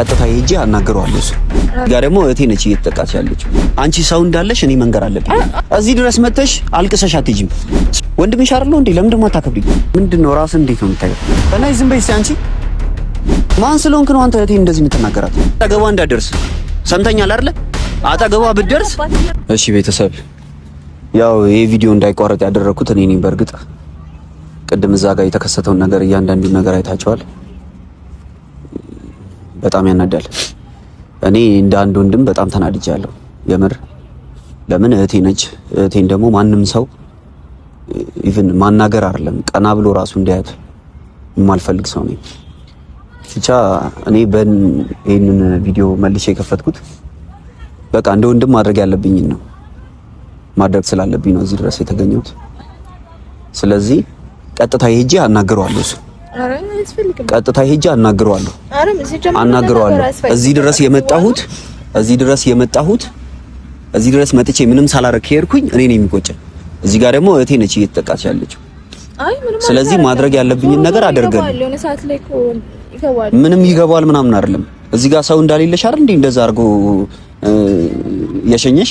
ቀጥታ ሄጄ አናግረዋለሁ። እሱ ጋር ደግሞ እህቴ ነች እየተጠቃች ያለችው። አንቺ ሰው እንዳለሽ እኔ መንገር አለብኝ። እዚህ ድረስ መተሽ አልቅሰሽ አትሄጂም። ወንድምሽ አይደለሁ እንዴ? ለምንድን ነው የማታከብሪኝ? ምንድን ነው ራስህ እንዴት ነው የምታየው? እና ዝም በይ እስኪ። አንቺ ማን ስለሆንክ ነው አንተ እህቴን እንደዚህ የምትናገራት? አጠገቧ እንዳትደርስ ሰምተኛል አይደለ? አጠገቧ ብትደርስ። እሺ ቤተሰብ፣ ያው ይሄ ቪዲዮ እንዳይቋረጥ ያደረኩት እኔ ነኝ። በእርግጥ ቅድም እዛ ጋር የተከሰተውን ነገር እያንዳንዱን ነገር አይታቸዋል። በጣም ያናዳል። እኔ እንደ አንድ ወንድም በጣም ተናድጃለሁ። የምር ለምን እህቴ ነች። እህቴን ደግሞ ማንም ሰው even ማናገር አይደለም ቀና ብሎ ራሱ እንዲያያት የማልፈልግ ሰው ነኝ። ብቻ እኔ በን ይህንን ቪዲዮ መልሼ የከፈትኩት በቃ እንደ ወንድም ማድረግ ያለብኝን ነው ማድረግ ስላለብኝ ነው እዚህ ድረስ የተገኘሁት። ስለዚህ ቀጥታ ሄጄ አናግረዋለሁ እሱ ቀጥታ ሄጄ አናግረዋለሁ አናግረዋለሁ። እዚህ ድረስ የመጣሁት እዚህ ድረስ የመጣሁት እዚህ ድረስ መጥቼ ምንም ሳላረግ ከሄድኩኝ እኔ ነኝ የሚቆጨኝ። እዚህ ጋር ደግሞ እህቴ ነች እየተጠቃች ያለችው። ስለዚህ ማድረግ ያለብኝን ነገር አደርጋለሁ። ምንም ይገባዋል ምናምን አይደለም። እዚህ ጋር ሰው እንዳሌለሽ አይደል እንዴ እንደዛ አድርጎ የሸኘሽ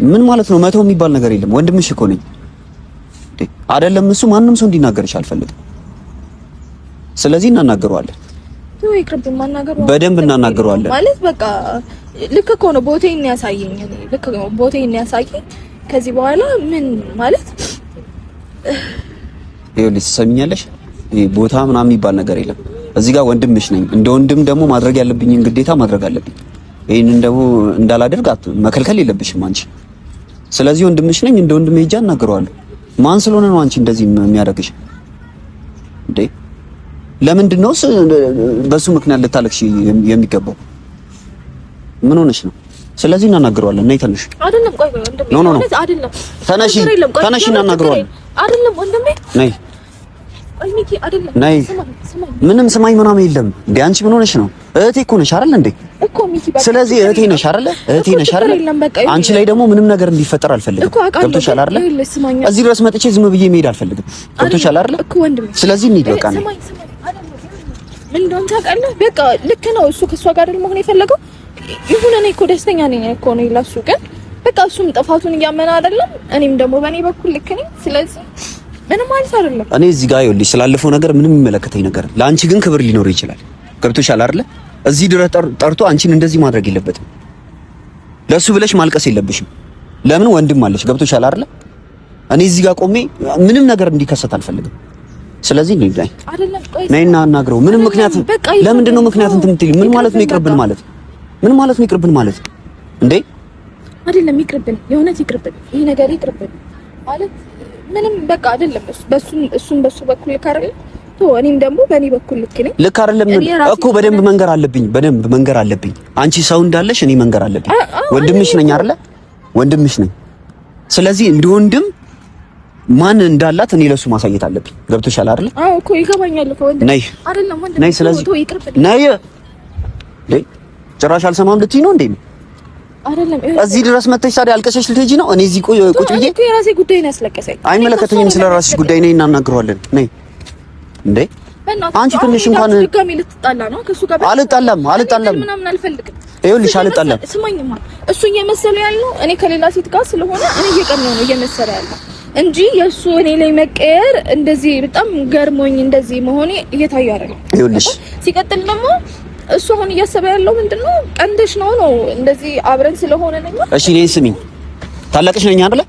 ምን ማለት ነው? መተው የሚባል ነገር የለም። ወንድምሽ እኮ ነኝ አይደለም። እሱ ማንም ሰው እንዲናገርሽ አልፈልግም። ስለዚህ እናናገረዋለን፣ በደንብ እናናገረዋለን። ማለት በቃ ልክ እኮ ነው። ቦቴን ያሳየኝ፣ ልክ ነው። ቦቴን ያሳየኝ። ከዚህ በኋላ ምን ማለት ይኸውልሽ፣ ትሰሚኛለሽ? ቦታ ምናምን የሚባል ነገር የለም። እዚህ ጋር ወንድምሽ ነኝ። እንደ ወንድም ደግሞ ማድረግ ያለብኝን ግዴታ ማድረግ አለብኝ። ይሄንን ደግሞ እንዳላደርግ መከልከል የለብሽም አንቺ። ስለዚህ ወንድምሽ ነኝ፣ እንደ ወንድም ሄጄ አናግረዋለሁ። ማን ስለሆነ ነው አንቺ እንደዚህ የሚያደርግሽ እንዴ? ለምንድን ነው በሱ ምክንያት ልታለቅሽ የሚገባው? ምን ሆነሽ ነው? ስለዚህ እናናግረዋለን። ነይ ተነሽ። አይደለም ቆይ ቆይ፣ ወንድሜ no no no፣ አይደለም፣ ተነሺ፣ ተነሺ፣ እናናግረዋለን። አይደለም ወንድሜ፣ ነይ ቆይ ሚኪ፣ አይደለም፣ ነይ። ምንም ስማኝ ምናምን የለም እንዴ። አንቺ ምን ሆነሽ ነው? እህቴ እኮ ነሽ አይደል እንዴ? እኮ ሚኪ፣ ስለዚህ እህቴ ነሽ አይደል? እህቴ ነሽ አይደል? አንቺ ላይ ደግሞ ምንም ነገር እንዲፈጠር አልፈልግም። ገብቶሻል አይደል? እዚህ ድረስ መጥቼ ዝም ብዬ መሄድ አልፈልግም። ገብቶሻል አይደል? ስለዚህ እንሂድ በቃ። ነይ ምን እንደሆነ ታውቃለህ? በቃ ልክ ነው። እሱ ከእሷ ጋር አይደል መሆን የፈለገው። ይሁን፣ እኔ እኮ ደስተኛ ነኝ እኮ ነው ለሱ። ግን በቃ እሱም ጥፋቱን እያመነ አይደለም፣ እኔም ደግሞ በእኔ በኩል ልክ ነኝ። ስለዚህ ምንም ማለት አይደለም። እኔ እዚህ ጋር ይኸውልሽ ስላለፈው ነገር ምንም የሚመለከተኝ ነገር፣ ለአንቺ ግን ክብር ሊኖር ይችላል። ገብቶሻል አይደለ? እዚህ ድረስ ጠርቶ አንቺን እንደዚህ ማድረግ የለበትም። ለሱ ብለሽ ማልቀስ የለብሽም። ለምን ወንድም አለሽ። ገብቶሻል አይደለ? እኔ እዚህ ጋር ቆሜ ምንም ነገር እንዲከሰት አልፈልግም። ስለዚህ ነይ ነይና አናግረው። ምንም ምክንያት ለምንድን ነው ምክንያት እንትን የምትይው? ምን ማለት ነው ይቅርብን ማለት? ምን ማለት ነው ይቅርብን ማለት እንዴ? አይደለም ይቅርብን፣ የእውነት ይቅርብን፣ ይሄ ነገር ይቅርብን ማለት ምንም በቃ አይደለም። በሱ እሱም በሱ በኩል ልክ አይደለም፣ እኔም ደግሞ በእኔ በኩል ልክ ነኝ። ልክ አይደለም እኮ በደንብ መንገር አለብኝ፣ በደንብ መንገር አለብኝ። አንቺ ሰው እንዳለሽ እኔ መንገር አለብኝ። ወንድምሽ ነኝ አይደለ? ወንድምሽ ነኝ። ስለዚህ እንደ ወንድም ማን እንዳላት እኔ ለሱ ማሳየት አለብኝ። ገብቶሻል አይደለ? አዎ እኮ ይገባኛል እኮ ወንድም። ነይ አይደለም ወንድም፣ ነይ። ስለዚህ ነይ። እንዴ ጭራሽ አልሰማም ልትይ ነው እንዴ? አይደለም እዚህ ድረስ መተሽ ታዲያ አልቀሰሽ ልትሄጂ ነው? እኔ እዚህ ቁጭ ብዬ እኮ የራሴ ጉዳይ ነው ያስለቀሰኝ። አይመለከተኝም። ስለ ራስሽ ጉዳይ ነይ፣ እናናግረዋለን። ነይ። እንዴ አንቺ ትንሽ እንኳን ድጋሚ ልትጣላ ነው ከሱ ጋር? አልጣላም፣ አልጣላም፣ ምናምን አልፈልግም። ይኸውልሽ አልጣላም። ስማኝማ፣ እሱ እየመሰለ ያለው እኔ ከሌላ ሴት ጋር ስለሆነ እኔ እየቀናሁ ነው እየመሰለ ያለው እንጂ የእሱ እኔ ላይ መቀየር እንደዚህ በጣም ገርሞኝ እንደዚህ መሆኔ እየታየ አይደለም። ይኸውልሽ ሲቀጥል ደግሞ እሱ አሁን እያሰበ ያለው ምንድነው ቀንደሽ ነው ነው እንደዚህ አብረን ስለሆነ ነኝ። እሺ እኔን ስሚኝ፣ ታላቅሽ ነኝ አይደለ?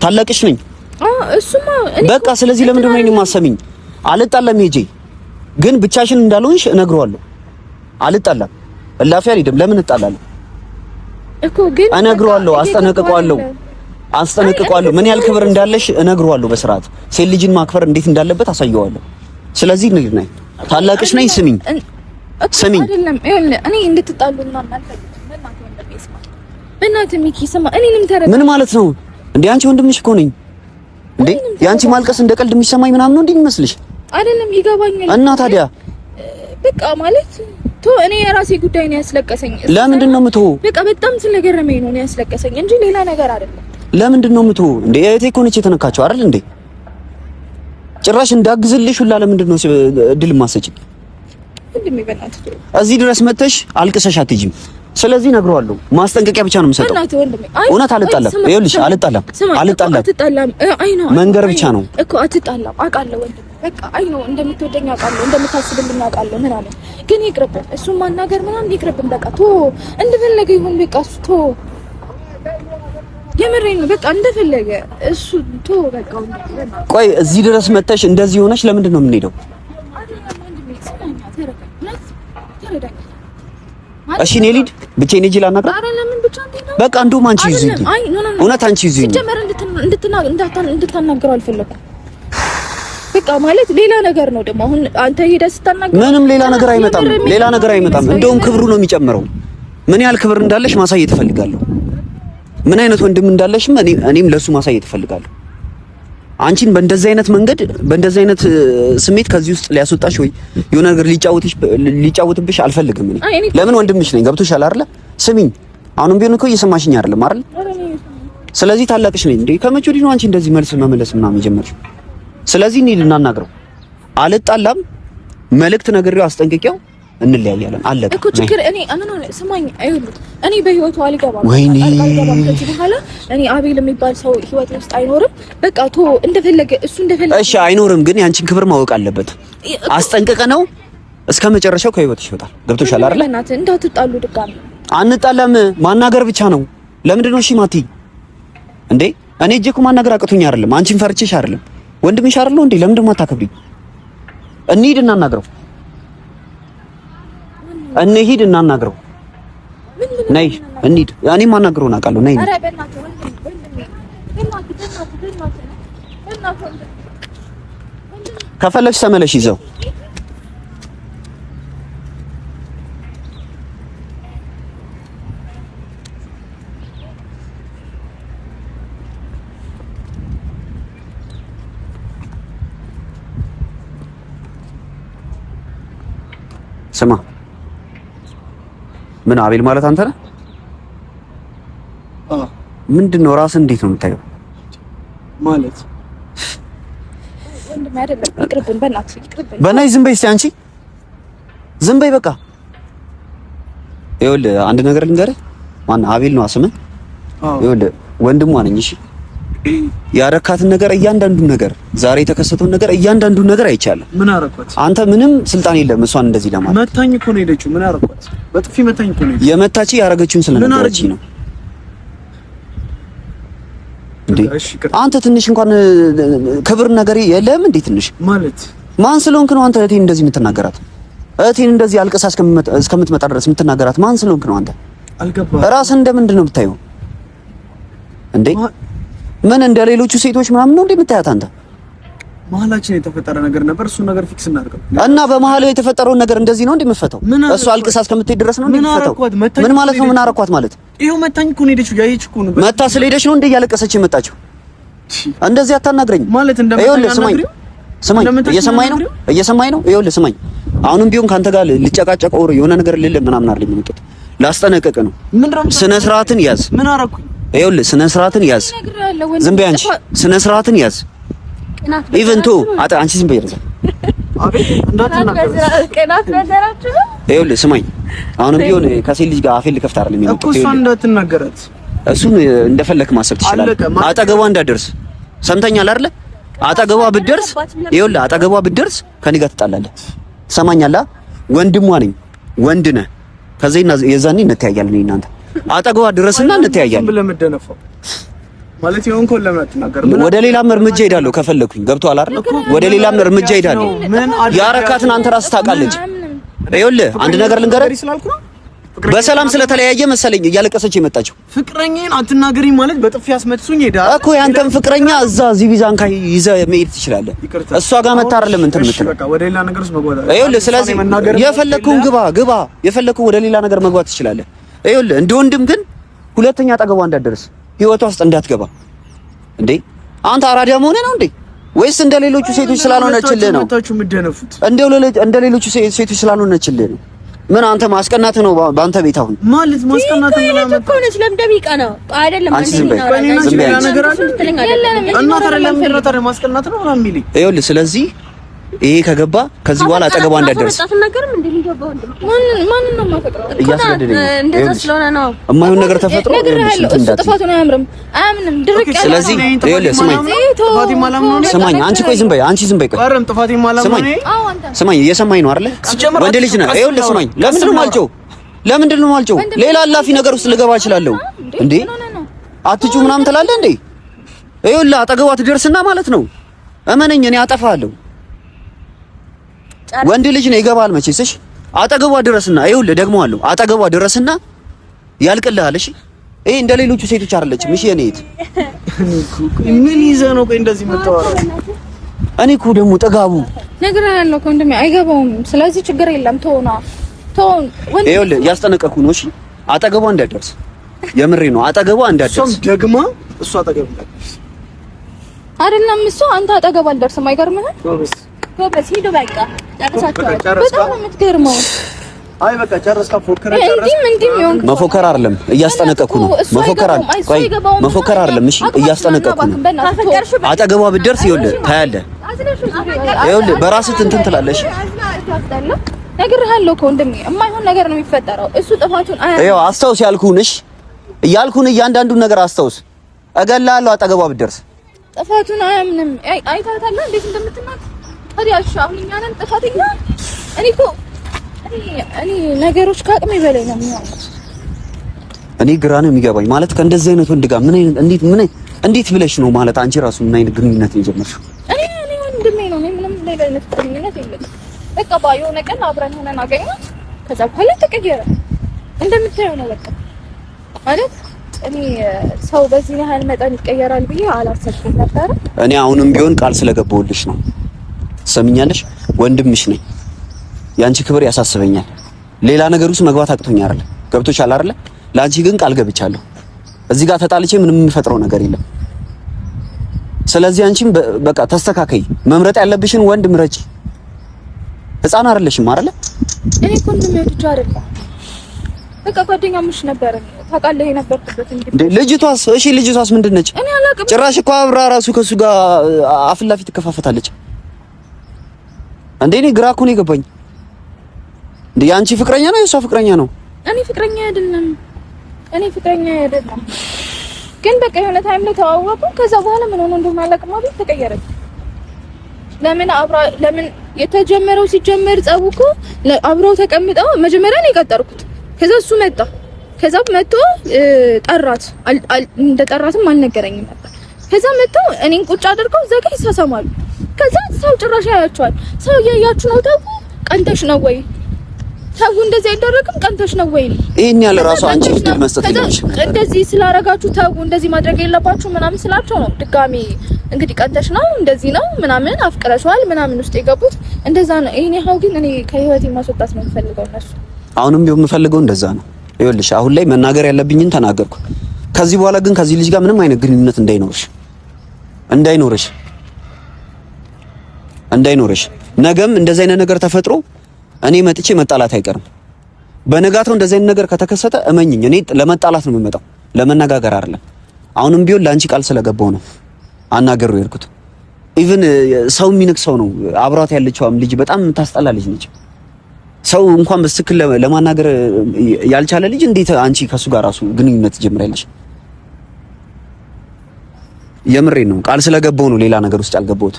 ታላቅሽ ነኝ። አዎ እሱማ እኔ በቃ ስለዚህ ለምንድን ነው እኔን የማሰሚኝ? አልጣላም ሄጄ ግን ብቻሽን እንዳልሆንሽ እነግረዋለሁ። አልጣላም፣ እላፊ አልሄድም። ለምን እጣላለሁ እኮ ግን እነግረዋለሁ፣ አስጠነቅቀዋለሁ አስጠነቅቀዋለሁ። ምን ያህል ክብር እንዳለሽ እነግረዋለሁ። በስርዓት ሴት ልጅን ማክበር እንዴት እንዳለበት አሳየዋለሁ። ስለዚህ ንግድ ነኝ፣ ታላቅሽ ነኝ። ስሚኝ ስሚኝ፣ አይደለም ይኸውልህ፣ እኔ እንድትጣሉ ምናምን አልፈልግም። በእናትህ ወንድሜ ስማ፣ በእናትህ ሚኪ ስማ፣ እኔንም ተረዳ። ምን ማለት ነው እንዴ? አንቺ ወንድምሽ እኮ ነኝ እንዴ? የአንቺ ማልቀስ እንደ ቀልድ የሚሰማኝ ምናምን ነው እንዴ የሚመስልሽ? አይደለም፣ ይገባኛል። እና ታዲያ በቃ ማለት ቶ እኔ የራሴ ጉዳይ ነው ያስለቀሰኝ። ለምንድን ነው የምትሆው? በቃ በጣም ስለገረመኝ ነው ያስለቀሰኝ እንጂ ሌላ ነገር አይደለም። ለምንድን ነው የምትሆው እንዴ? እህቴ እኮ ነች የተነካቸው አይደል እንዴ? ጭራሽ እንዳግዝልሽ ሁላ ለምንድን ነው እድል የማሰጪኝ? እዚህ ድረስ መተሽ አልቅሰሽ አትሄጂም። ስለዚህ እነግረዋለሁ። ማስጠንቀቂያ ብቻ ነው የምሰጠው። እውነት አልጣላም። ይኸውልሽ አልጣላም፣ አልጣላም። መንገር ብቻ ነው እኮ አትጣላም። አውቃለሁ ወንድሜ፣ በቃ አይ ነው እንደምትወደኝ አውቃለሁ፣ እንደምታስብልኝ አውቃለሁ ምናምን፣ ግን ይቅርብን፣ እሱን ማናገር ምናምን ይቅርብን። በቃ ቶ እንደፈለገ ይሁን። በቃ እሱ ቶ የምሬን ነው። በቃ እንደፈለገ እሱ ቶ በቃ። ቆይ እዚህ ድረስ መተሽ እንደዚህ ሆነሽ ለምንድን ነው የምንሄደው? እሺ እኔ ልሂድ ብቻዬን ሂጅ ላናግራት። በቃ እንደውም አንቺ ይዙኝ፣ እውነት አንቺ ይዙኝ። ሲጀመር እንድታናግረው አልፈለኩም። በቃ ማለት ሌላ ነገር ነው ደግሞ አሁን አንተ ሄደህ ስታናግረው ምንም ሌላ ነገር አይመጣም፣ ሌላ ነገር አይመጣም። እንደውም ክብሩ ነው የሚጨምረው። ምን ያህል ክብር እንዳለሽ ማሳየት እፈልጋለሁ። ምን አይነት ወንድም እንዳለሽም እኔም ለሱ ማሳየት እፈልጋለሁ። አንቺን በእንደዚህ አይነት መንገድ በእንደዚህ አይነት ስሜት ከዚህ ውስጥ ሊያስወጣሽ ወይ የሆነ ነገር ሊጫወትሽ ሊጫወትብሽ አልፈልግም። እኔ ለምን ወንድምሽ ነኝ። ገብቶሻል አይደለ? ስሚኝ፣ አሁንም ቢሆን እኮ እየሰማሽኝ አይደለም አይደል? ስለዚህ ታላቅሽ ነኝ እንዴ። ከመቼ ወዲህ ነው አንቺ እንደዚህ መልስ መመለስ ምናምን የጀመርሽው? ስለዚህ እኔ ልናናግረው አልጣላም። መልእክት ነግሬው አስጠንቅቄው እንለያያለን። አለቀ እኮ ችግር። እኔ ስማኝ፣ አይሁን እኔ በህይወቱ አልገባም፣ ወይኔ አልገባም። ከዚህ በኋላ እኔ አቤል የሚባል ሰው ህይወት ውስጥ አይኖርም። በቃ ቶ እንደፈለገ እሱ እንደፈለገ እሺ፣ አይኖርም። ግን ያንቺን ክብር ማወቅ አለበት። አስጠንቅቀ ነው እስከ መጨረሻው ከህይወትሽ ይወጣል። ገብቶሻል አይደል? እናት እንዳትጣሉ ድጋሚ አንጣላም። ማናገር ብቻ ነው። ለምንድን ነው እሺ ማቲ እንዴ? እኔ እጄ እኮ ማናገር አቅቶኝ አይደለም፣ አንቺን ፈርቼሽ አይደለም። ወንድምሽ አይደለሁ እንዴ? ለምንድን ነው የማታከብሪኝ? እንሂድ እናናግረው እንሂድ እናናግረው። ነይ እንሂድ። እኔ ማናግረውን አውቃለሁ። ነይ ከፈለግሽ ተመለሽ ይዘው ስማ ምን አቤል ማለት አንተ ነህ? ምንድን ነው ራስህ እንዴት ነው የምታየው? ማለት በእናትሽ ዝም በይ እስኪ አንቺ ዝም በይ በቃ። ይኸውልህ አንድ ነገር ልንገርህ። ማነው አቤል ነው ስምህ? ይኸውልህ ወንድሟ ነኝ። እሺ ያረካትን ነገር እያንዳንዱን ነገር ዛሬ የተከሰተውን ነገር እያንዳንዱን ነገር አይቻለሁ። ምን አረኳት? አንተ ምንም ስልጣን የለም እሷን እንደዚህ ለማለት። መታኝ እኮ ነው የሄደችው። ምን አረኳት? በጥፊ መታኝ እኮ ነው የሄደችው። የመታች ያረገችውን ስለነገረችኝ ነው እንዴ። አንተ ትንሽ እንኳን ክብር ነገር የለህም እንዴ? ትንሽ ማለት ማን ስለሆንክ ነው አንተ እህቴን እንደዚህ የምትናገራት? እህቴን እንደዚህ አልቅሳ እስከምትመጣ ድረስ የምትናገራት ማን ስለሆንክ ነው አንተ? አልገባህም። ራስህን እንደምንድን ነው የምታየው እንዴ? ምን እንደ ሌሎቹ ሴቶች ምናምን ነው እንዴ የምታያት አንተ? መሀላችን የተፈጠረ ነገር ነበር። እሱን ነገር fix እናድርገው እና በመሀል የተፈጠረውን ነገር እንደዚህ ነው እንዴ የምትፈታው? እሱ አልቅሳ እስከምትሄድ ድረስ ነው እንዴ የምትፈታው? ምን ማለት ነው? ምን አረኳት ማለት? ይኸው መታኝ እኮ ነው የሄደችው። ያየች እኮ ነው መታ ስለሄደች ነው እንዴ እያለቀሰች የመጣችው? እንደዚህ አታናግረኝ ማለት እንደመታኝ ስማኝ፣ ስማኝ፣ እየሰማኝ ነው፣ እየሰማኝ ነው። ይኸውልህ ስማኝ፣ አሁንም ቢሆን ካንተ ጋር ልጨቃጨቅ or የሆነ ነገር ልል ምናምን አይደለም የመጣሁት፣ ላስጠነቅቅ ነው። ስነ ስርዓትን ያዝ። ምን አረኩኝ? ይኸውልህ ስነ ስርዓትን ያዝ። ዝም በይ አንቺ፣ ስነ ስርዓትን ያዝ። even ቶ አጣ አንቺ ዝም በይ። ይኸውልህ ስማኝ፣ አሁንም ቢሆን ከሴት ልጅ ጋር አፌን ልከፍት አይደለም የመጣሁት እኮ እሷን እንዳትናገራት፣ እሱን እንደፈለክ ማሰብ ትችላለህ። አጠገቧ እንዳትደርስ ሰምተኛል አይደለ? አጠገቧ ብትደርስ፣ ይኸውልህ አጠገቧ ብትደርስ ከኔ ጋር ትጣላለህ። ትሰማኛለህ? ወንድሟ ነኝ፣ ወንድ ነህ። ከዚህ የዛኔ እንተያያለን እናንተ አጠገቧ ድረስና እንተያያለን። ማለት የሆንከውን ለምን አትናገርም? ወደ ሌላም እርምጃ ሄዳለሁ ከፈለኩኝ። ገብቶሃል አይደል? ወደ ሌላም እርምጃ ሄዳለሁ። ያረካትን አንተ ራስህ ታውቃለህ። ይኸውልህ አንድ ነገር ልንገርህ፣ በሰላም ስለተለያየ መሰለኝ እያለቀሰች የመጣችው። ፍቅረኛዬን አትናገሪ ማለት በጥፊ አስመትሱኝ ሄዳ እኮ ያንተን ፍቅረኛ እዛ ዚቢዛን ካይ ይዘህ መሄድ ትችላለህ። እሷ ጋር መታ አይደለም እንትን የምትለው። ወደ ሌላ ነገር ውስጥ መግባት። ይኸውልህ ስለዚህ የፈለግከውን ግባ ግባ፣ የፈለግከውን ወደ ሌላ ነገር መግባት ትችላለህ። ይኸውልህ እንደ ወንድም ግን ሁለተኛ አጠገቧ እንዳትደርስ፣ ህይወቷ ውስጥ እንዳትገባ። እንዴ አንተ አራዳ መሆንህ ነው እንዴ? ወይስ እንደ ሌሎቹ ሴቶች ስላልሆነችልህ ነው? እንደ ሌሎቹ ሴቶች ስላልሆነችልህ ነው? ምን አንተ ማስቀናት ነው በአንተ ቤት አሁን ማለት ማስቀናት ነው ማለት እኮ ነች። ለምን ደሚቀና አይደለም። አንቺ ዝም በይ ዝም በይ። እና ታዲያ ለምን ማስቀናት ነው ምናምን የሚለኝ? ይኸውልህ ስለዚህ ይሄ ከገባ ከዚህ በኋላ አጠገቧ እንዳትደርስ። ማንን ነው የማፈቅረው? እያስገደደኝ እንደዛ ስለሆነ ነው የማይሆን ነገር ተፈጥሮ እሱ ጥፋቱን አያምርም አያምንም። ድርቅ ያለ ስለዚህ ይኸውልህ፣ ስማኝ ስማኝ፣ አንቺ ቆይ ዝም በይ፣ አንቺ ዝም በይ፣ ቆይ ስማኝ ስማኝ፣ እየሰማኝ ነው አይደለ? ወንድ ልጅ ነህ። ይኸውልህ ስማኝ፣ ለምንድን ነው የማልጮህ? ለምንድን ነው የማልጮህ? ሌላ አላፊ ነገር ውስጥ ልገባ እችላለሁ እንዴ? አትጩ ምናምን ትላለህ እንዴ? ይኸውልህ አጠገቧ ትደርስና ማለት ነው፣ እመነኝ፣ እኔ አጠፋለሁ። ወንድ ልጅ ነው ይገባል መቼስ። እሺ አጠገቧ ድረስና ይኸውልህ፣ ደግሞ አለው አጠገቧ ድረስና ያልቅልሃል። እሺ ይሄ እንደ ሌሎቹ ሴቶች አይደለችም። እሺ የኔ እህት ምን ይዘህ ነው ቆይ እንደዚህ የምታወራው? እኔ እኮ ደግሞ ጥጋቡ ነግሬሃለሁ እኮ ወንድሜ አይገባውም። ስለዚህ ችግር የለም ተውና ተው። ይኸውልህ እያስጠነቀቅኩህ ነው። እሺ አጠገቧ እንዳትደርስ፣ የምሬ ነው። አጠገቧ እንዳትደርስ። እሷም ደግማ እሱ አጠገብ እንዳትደርስ አይደለም እሱ አንተ አጠገብ አልደርስም። አይገርምህም? ጎበዝ ሂዱ፣ በቃ ጨርሳችኋል። በጣም ነው የምትገርመው። አይ በቃ ጨረስካ፣ ፎከረ ጨረስካ። እንዲህም ይሆን መፎከር አይደለም እያስጠነቀቅኩ ነው። መፎከር አይደለም፣ ቆይ መፎከር አይደለም። እሺ እያስጠነቀቅኩ ነው። አጠገቧ ብትደርስ ይኸውልህ ታያለህ። ይኸውልህ በራስህ እንትን ትላለህ። ነግሬሃለሁ እኮ ወንድሜ፣ የማይሆን ነገር ነው የሚፈጠረው። እሱ ጥፋቱን ይኸው አስታውስ ያልኩህን፣ እሺ እያልኩህን እያንዳንዱን ነገር አስታውስ። እገልሃለሁ አጠገቧ ብትደርስ። ጥፋቱን አያምንም። አይታታለህ እንዴት እንደምትናት ታዲያ። እሺ አሁን እኛ ነን ጥፋተኛ? እኔ እኮ እኔ ነገሮች ከአቅሜ በላይ ነው የሚሆኑት። እኔ ግራ ነው የሚገባኝ። ማለት ከእንደዚህ አይነት ወንድ ጋር ምን አይነት እንዴት ምን እንዴት ብለሽ ነው ማለት አንቺ ራሱ ምን አይነት ግንኙነት ነው የጀመርሽው? እኔ እኔ ወንድሜ ነው። እኔ ምንም ሌላ አይነት ግንኙነት የለኝም። በቃ የሆነ ቀን አብረን ሆነን አገኘሁት። ከዛ በኋላ ተቀየረ። እንደምታየው ነው በቃ። ማለት እኔ ሰው በዚህ ያህል መጠን ይቀየራል ብዬ አላሰብኩም ነበረ። እኔ አሁንም ቢሆን ቃል ስለገባሁልሽ ነው። ትሰሚኛለሽ? ወንድምሽ ነኝ። የአንቺ ክብር ያሳስበኛል። ሌላ ነገር ውስጥ መግባት አቅቶኛል አይደል? ገብቶሻል አይደል? ለአንቺ ግን ቃል ገብቻለሁ። እዚህ ጋር ተጣልቼ ምንም የምፈጥረው ነገር የለም። ስለዚህ አንቺም በቃ ተስተካከይ። መምረጥ ያለብሽን ወንድ ምረጪ። ህፃን አይደለሽም አይደለ? እኔ እኮ እንደሚወድሽ አይደለም። በቃ ጓደኛሞች ነበር ታውቃለህ፣ የነበርኩበት እንግዲህ። ልጅቷስ? እሺ ልጅቷስ ምንድን ነች? እኔ አላውቅም። ጭራሽ እኮ አብራ ራሱ ከሱ ጋር አፍ ላፊ ትከፋፈታለች እንዴ! እኔ ግራ እኮ ነው የገባኝ። እንዴ የአንቺ ፍቅረኛ ነው የእሷ ፍቅረኛ ነው? እኔ ፍቅረኛ አይደለም። እኔ ፍቅረኛ አይደለም። ግን በቃ የሆነ time ላይ ተዋወቁ። ከዛ በኋላ ምን ሆኖ እንደሆነ አላውቅም። አቤት ተቀየረች። ለምን አብራ ለምን የተጀመረው ሲጀመር ጸቡ እኮ አብረው ተቀምጠው መጀመሪያ ነው የቀጠርኩት። ከዛ እሱ መጣ። ከዛ መጥቶ ጠራት። እንደጠራትም አልነገረኝም ነበር። ከዛ መጥተው እኔን ቁጭ አድርገው እዛ ጋር ይሳሳማሉ። ከዛ ሰው ጭራሽ ያያቸዋል። ሰው እያያችሁ ነው። ተው ቀንተሽ ነው ወይ ተው፣ እንደዚህ አይደረግም። ቀንተሽ ነው ወይ ይሄን ያለ ራሱ አንቺ እድል መስጠት የለብሽም። እንደዚህ ስላረጋችሁ ተው፣ እንደዚህ ማድረግ የለባችሁ ምናምን ስላቸው ነው ድጋሚ እንግዲህ ቀንተሽ ነው እንደዚህ ነው ምናምን አፍቅረሽዋል ምናምን ውስጥ የገቡት እንደዛ ነው። ይሄን ያህል ግን እኔ ከህይወቴ ማስወጣት ነው የምፈልገው። እነሱ አሁንም ቢሆን የምፈልገው እንደዛ ነው። ይኸውልሽ አሁን ላይ መናገር ያለብኝን ተናገርኩ። ከዚህ በኋላ ግን ከዚህ ልጅ ጋር ምንም አይነት ግንኙነት እንዳይኖርሽ እንዳይኖርሽ እንዳይኖርሽ ነገም እንደዚህ አይነት ነገር ተፈጥሮ እኔ መጥቼ መጣላት አይቀርም። በነጋታው እንደዚህ አይነት ነገር ከተከሰተ እመኝኝ፣ እኔ ለመጣላት ነው የምመጣው፣ ለመነጋገር አይደለም። አሁንም ቢሆን ለአንቺ ቃል ስለገባው ነው አናገሩ የሄድኩት። even ሰው የሚንቅ ሰው ነው። አብሯት ያለችዋም ልጅ በጣም የምታስጠላ ልጅ ነች። ሰው እንኳን በትክክል ለማናገር ያልቻለ ልጅ እንዴት አንቺ ከሱ ጋር ራሱ ግንኙነት ትጀምሪያለሽ? የምሬ ነው። ቃል ስለገባው ነው ሌላ ነገር ውስጥ ያልገባሁት።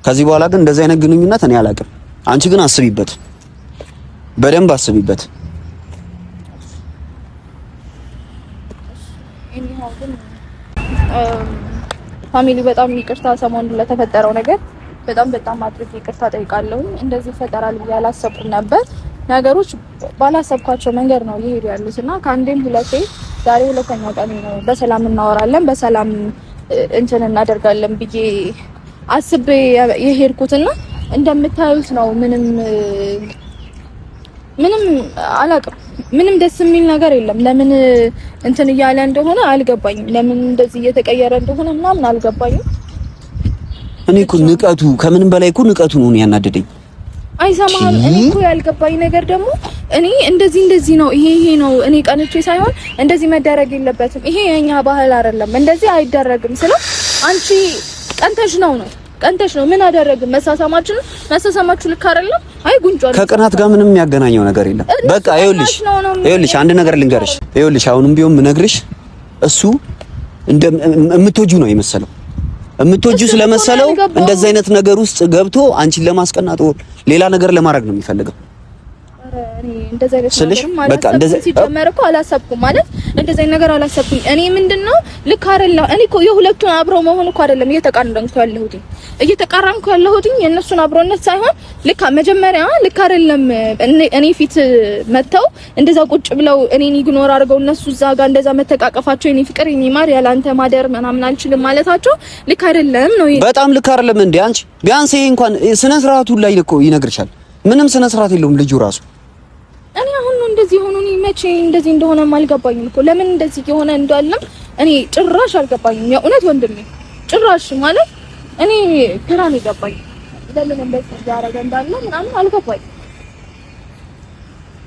ከዚህ በኋላ ግን እንደዚህ አይነት ግንኙነት እኔ አላውቅም። አንቺ ግን አስቢበት፣ በደንብ አስቢበት። family በጣም ይቅርታ፣ ሰሞኑን ለተፈጠረው ነገር በጣም በጣም አድርጌ ይቅርታ ጠይቃለሁ። እንደዚህ ይፈጠራል ብዬ አላሰብኩም ነበር። ነገሮች ባላሰብኳቸው መንገድ ነው እየሄዱ ያሉት እና ከአንዴም ሁለቴ ዛሬ ሁለተኛው ቀን ነው። በሰላም እናወራለን፣ በሰላም እንትን እናደርጋለን ብዬ አስቤ የሄድኩትና እንደምታዩት ነው። ምንም ምንም አላውቅም። ምንም ደስ የሚል ነገር የለም። ለምን እንትን እያለ እንደሆነ አልገባኝም። ለምን እንደዚህ እየተቀየረ እንደሆነ ምናምን አልገባኝም። እኔ እኮ ንቀቱ ከምንም በላይ እኮ ንቀቱ ነው ያናደደኝ። አይሰማህም? እኔ እኮ ያልገባኝ ነገር ደግሞ እኔ እንደዚህ እንደዚህ ነው ይሄ ይሄ ነው እኔ ቀንቼ ሳይሆን እንደዚህ መደረግ የለበትም ይሄ የኛ ባህል አይደለም እንደዚህ አይደረግም ስለው አንቺ ቀንተሽ ነው ነው ቀንተሽ ነው። ምን አደረግን? መሳሳማችን መሳሳማችሁ ልክ አይደለም። አይ ጉንጯን ከቅናት ጋር ምንም የሚያገናኘው ነገር የለም። በቃ ይኸውልሽ፣ ይኸውልሽ አንድ ነገር ልንገርሽ። ይኸውልሽ አሁንም ቢሆን ምነግርሽ እሱ እንደ የምትወጂው ነው የመሰለው የምትወጂው ስለመሰለው እንደዚህ አይነት ነገር ውስጥ ገብቶ አንቺን ለማስቀናት ሌላ ነገር ለማድረግ ነው የሚፈልገው። እንደዚህ አይነት በቃ እንደዚህ ሲጀመር እኮ አላሰብኩም ማለት እንደዚህ አይነት ነገር አላሰብኩም። እኔ ምንድነው ልክ አይደለም። እኔ እኮ የሁለቱን አብረው መሆን እኮ አይደለም እየተቃረንኩ ያለሁት እየተቃረንኩ ያለሁት የእነሱን አብሮነት ሳይሆን ልክ መጀመሪያ ልክ አይደለም። እኔ ፊት መተው እንደዛ ቁጭ ብለው እኔን ignore አድርገው እነሱ እዛ ጋር እንደዛ መተቃቀፋቸው የኔ ፍቅር የኔ ማር ያላንተ ማደር ምናምን አልችልም ማለታቸው ልክ አይደለም ነው። በጣም ልክ አይደለም። እንዴ አንቺ ቢያንስ ይሄ እንኳን ስነ ስርዓቱ ላይ እኮ ይነግርሻል። ምንም ስነ ስርዓት የለውም ልጁ ራሱ። እኔ አሁን ነው እንደዚህ ሆኖ እኔ መቼ እንደዚህ እንደሆነ አልገባኝም እኮ ለምን እንደዚህ የሆነ እንዳለም እኔ ጭራሽ አልገባኝም። የእውነት ወንድሜ ጭራሽ ማለት እኔ ግራ ነው የገባኝ። ለምን እንደዚህ እያደረገ እንዳለ ምናምን አልገባኝም።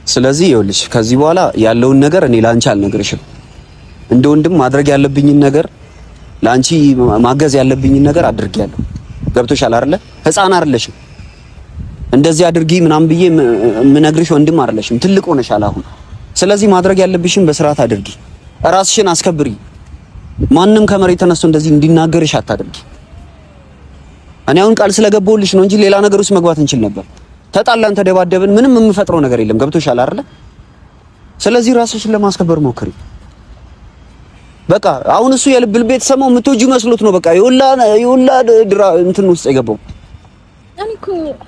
ስለዚህ ይኸውልሽ ከዚህ በኋላ ያለውን ነገር እኔ ላንቺ አልነግርሽም። እንደ ወንድም ማድረግ ያለብኝን ነገር ላንቺ ማገዝ ያለብኝን ነገር አድርጌያለሁ። ገብቶሻል አይደለ? ህፃን አይደለሽም። እንደዚህ አድርጊ ምናምን ብዬ የምነግርሽ ወንድም አይደለሽም። ትልቅ ሆነሻል አሁን። ስለዚህ ማድረግ ያለብሽን በስርዓት አድርጊ፣ ራስሽን አስከብሪ። ማንም ከመሬት ተነስቶ እንደዚህ እንዲናገርሽ አታድርጊ። እኔ አሁን ቃል ስለገባሁልሽ ነው እንጂ ሌላ ነገር ውስጥ መግባት እንችል ነበር። ተጣላን፣ ተደባደብን፣ ምንም የምፈጥረው ነገር የለም። ገብቶሻል አይደለ? ስለዚህ ራስሽን ለማስከበር ሞክሪ። በቃ አሁን እሱ የልብ ልብ የተሰማው የምትወጂው መስሎት ነው። በቃ የሁላ የሁላ ድራ እንትን ውስጥ የገባው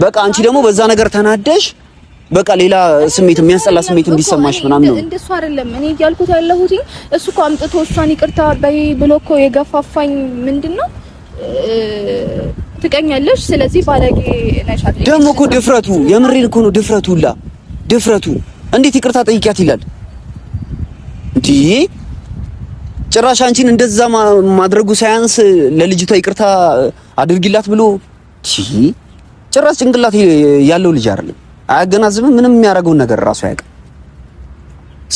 በቃ አንቺ ደግሞ በዛ ነገር ተናደሽ በቃ ሌላ ስሜት የሚያስጠላ ስሜት እንዲሰማሽ ምናምን ነው። እንደሱ አይደለም እኔ እያልኩት ያለሁት። እሱ እኮ አምጥቶ እሷን ይቅርታ በይ ብሎ እኮ የገፋፋኝ ምንድነው ትቀኛለሽ፣ ስለዚህ ባለጌ ነሽ አይደል? ደግሞ እኮ ድፍረቱ የምሬን እኮ ነው። ድፍረቱ ሁላ ድፍረቱ እንዴት ይቅርታ ጠይቂያት ይላል እንዴ? ጭራሽ አንቺን እንደዛ ማድረጉ ሳያንስ ለልጅቷ ይቅርታ አድርጊላት ብሎ ጭራሽ ጭንቅላት ያለው ልጅ አይደለም። አያገናዝብም። ምንም የሚያደርገውን ነገር እራሱ አያውቅም።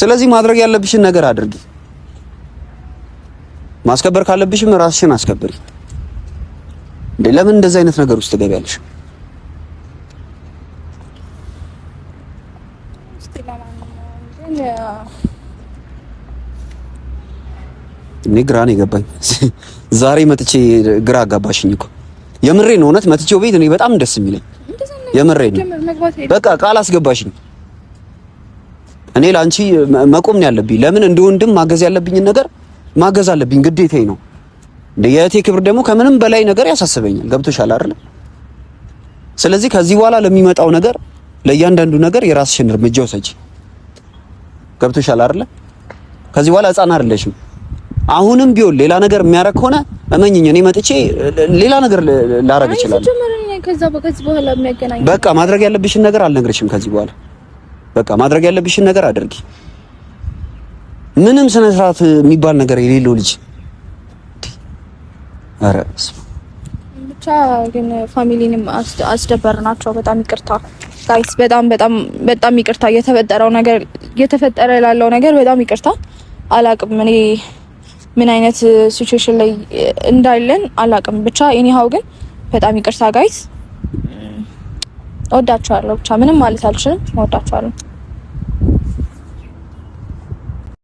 ስለዚህ ማድረግ ያለብሽን ነገር አድርጊ። ማስከበር ካለብሽም ራስሽን አስከብሪ። እንዴ ለምን እንደዚህ አይነት ነገር ውስጥ ትገቢያለሽ? እኔ ግራ ነው የገባኝ። ዛሬ መጥቼ ግራ አጋባሽኝ እኮ የምሬን እውነት መጥቼው ቤት እኔ በጣም ደስ የሚለኝ የምሬን ነው። በቃ ቃል አስገባሽኝ። እኔ ለአንቺ መቆም ነው ያለብኝ። ለምን እንደ ወንድም ማገዝ ያለብኝን ነገር ማገዝ አለብኝ፣ ግዴታዬ ነው። እንደ የእህቴ ክብር ደግሞ ከምንም በላይ ነገር ያሳስበኛል። ገብቶሻል አይደል? ስለዚህ ከዚህ በኋላ ለሚመጣው ነገር ለእያንዳንዱ ነገር የራስሽን እርምጃ ውሰጂ። ገብቶሻል አይደል? ከዚህ በኋላ ሕፃን አይደለሽም። አሁንም ቢሆን ሌላ ነገር የሚያደርግ ከሆነ እመኝኝ፣ እኔ መጥቼ ሌላ ነገር ላደርግ እችላለሁ። በቃ ማድረግ ያለብሽን ነገር አልነግርሽም ከዚህ በኋላ። በቃ ማድረግ ያለብሽን ነገር አድርጊ። ምንም ስነ ስርዓት የሚባል ነገር የሌለው ልጅ። ኧረ ብቻ ግን family ንም አስደበርናቸው። በጣም ይቅርታ guys፣ በጣም በጣም በጣም ይቅርታ። እየተፈጠረው ነገር እየተፈጠረ ላለው ነገር በጣም ይቅርታ። አላቅም እኔ ምን አይነት situation ላይ እንዳለን አላቅም። ብቻ anyhow ግን በጣም ይቅርታ guys፣ እወዳችኋለሁ። ብቻ ምንም ማለት አልችልም። እወዳችኋለሁ።